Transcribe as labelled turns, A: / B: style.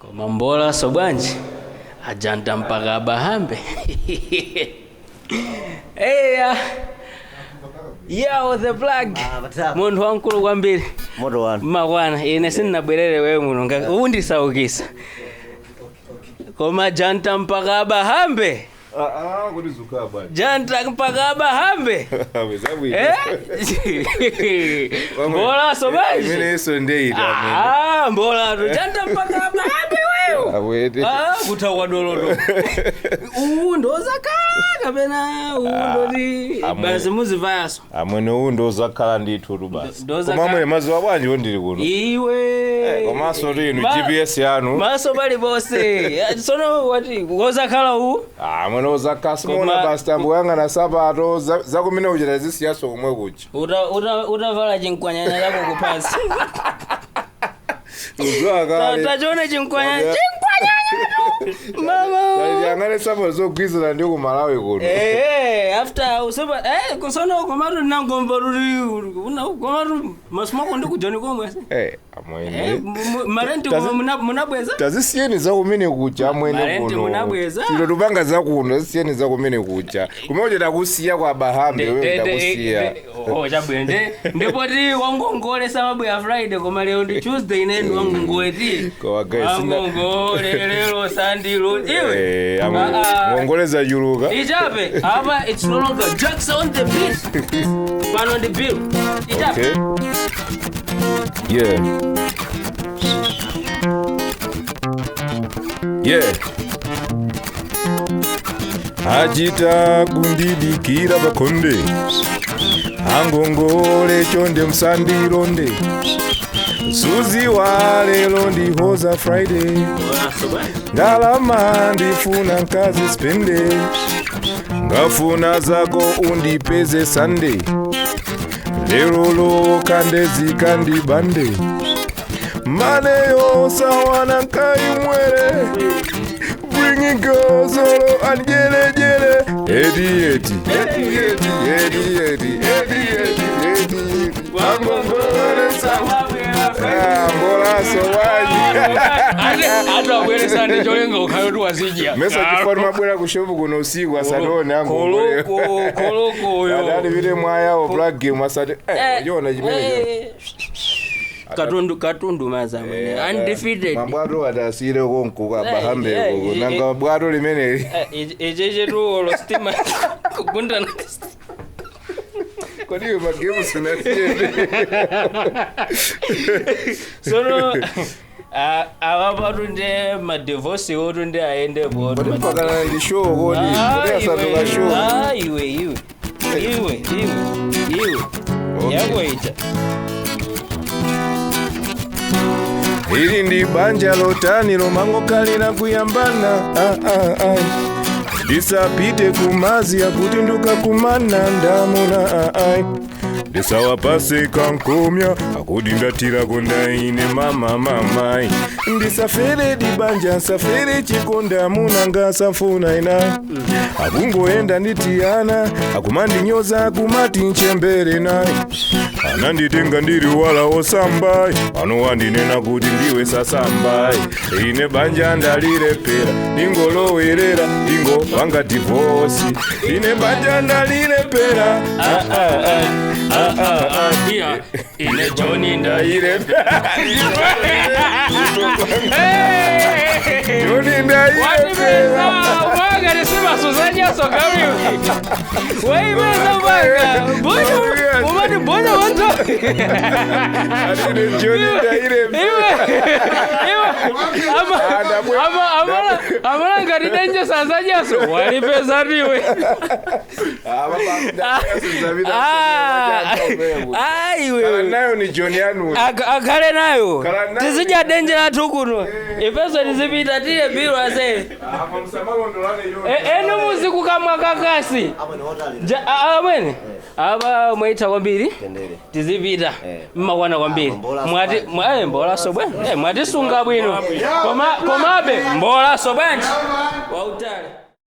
A: Koma mbolaso bwanji ajanta mpaka abahambe. Eya, yawo the plug. Munthu wamkulu kwambiri.
B: Moto wanu.
A: Makwana ine sindinabwerere wewe muno undisaukisa koma janta mpaka abahambe.
C: Ah, kuti zuka bwana.
A: Janta mpaka abahambe. Eh? Mbolaso bwanji.
C: Imenenso ndeita.
A: Ah, mbolatu janta mpaka abahambe wewe.
C: Awete.
A: Ah, kuthawa dolodo. Uwu ndozakhala kapena uwu ndoti basi muzivayaso?
C: Amwene, uwu ndozakhala ndithu tu basi.
A: Ndozakhala.
C: Koma amwene, mazuwa bwanji ndili kuno?
A: Iwe.
C: Komanso tu inu GPS yanu.
A: Maso paliponse. Tsono wati wozakhala uwu?
C: Ah, amwene, ozakhala simuona basi tambuyang'ana sapato zakumene kuchita zisiyaso komwe kuja.
A: Utavala chinkwanyanya chako kupansi.
C: Uzuwa kale.
A: Tachiona chinkwanyanya, chinkwanyanya tu mama.
C: Yang'ane sapato zogwizana ndi ku Malawi kuno.
A: Eh, after usopa kusono komatu nangomva kuti komatu masumako ndi kujoni komwe.
C: Eh, amwene.
A: Marenti munabweza?
C: Tazisiyeni zakumene kuja amwene.
A: Marenti
C: kuno
A: munabweza?
C: Tilo tupanga zakuno, zisiyeni zakumene kuja. Kumene kuja takusiya kwa bahambe, wewe takusiya.
A: Oh, chabwino. Ndipoti wangongole samabwera Friday, koma lero ndi Tuesday, ine ndi wangongole ti.
C: Koma guys,
A: wangongole lero sandilo iwe.
C: Eh, amwene,
A: Ah, ah.
C: ngongole zachuluka.
A: Ichape apa, it's no longer Jackson on the beat, pano ndi Bill ichape.
C: Okay. Yeah. Yeah. Achita kundidikira pakhonde, angongole chonde msandilonde, suzi wa lero ndihoza Friday, ndalama ndifuna nkazi spende, ngafuna zako undipeze Sunday, lero lokandezi kandibande maneyo sawana nkaimwere bringing girls olo and jele jele edi edi edi edi edi edi edi edi edi edi angongole sawa. Ah, mbolaso waji.
A: Atu abweresa ndi cholinga ukhale kuti wazidya.
C: Mesa chifukwa timabwera ku shopu kuno usiku asatione angongole.
A: Koloko koloko uyo.
C: Adali vile mwayawo plug game asati chiona chimene.
A: Katundu katundu mazamene undefeated.
C: Mabwato atasire konko kwa bahambeko nanga bwato limeneli.
A: Iche chetu olo stima kugundana.
C: Kodi iwe magemu sinasiyende?
A: Sono awa patu nde madivorce otu nde ayendepo.
C: Kodi mpakana ndi show kodi? Kodi asatoka show?
A: Iwe iwe iwe iwe iwe.
C: Okay.
A: Yako ita.
C: Ili ndi banja lotani lomangokhalira kuyambana? Ah, ah, ah. Ndisapite kumazi akuti ndukakumana ndamuna. Ah, ah. Ndisawapase kankomya akuti ndathirako ndaine mama mamai. Ndisafere dibanja, nsafere chikonda munanga safuna ina akungoenda nditiyana akumandinyoza akumati nchembere naye ananditenga ndiri wala osambai pano wandinena kuti ndiwe sasambai. Ine banja ndalirepera, ndingolowerera ndingo vanga divorce. Ine banja ndalirepera. Ah, ah, ah. Ah, ah, ah.
A: Iya, ine Johnny
C: Ndailepera Joni, ndailepera.
A: Watipeza mpaka tisima suzanyaso karibu waipeza mpaka mbona umati mbona wanzo.
C: Ine Joni ndailepera.
A: Iwe iwe ama amala ngati denje sazanyaso walipeza tiwe. Ah, iwe.
C: Nayo ni Joni yanu.
A: Akhale nayo.
C: Khala nayo.
A: Tizidya denje lathu kuno ifeso tizipita tiye biro ase. Enu muzikukamwa kakasi.
B: Apo ni hotali.
A: Amwene apa mwaitha kwambiri.
B: Tendere.
A: Tizipita.
B: Eh.
A: Mmakwana kwambiri.
B: Ah, mbola
A: Mwati
B: so.
A: mbolaso bwana, mwatisunga bwino. Koma komabe mbolaso bwanji wautali.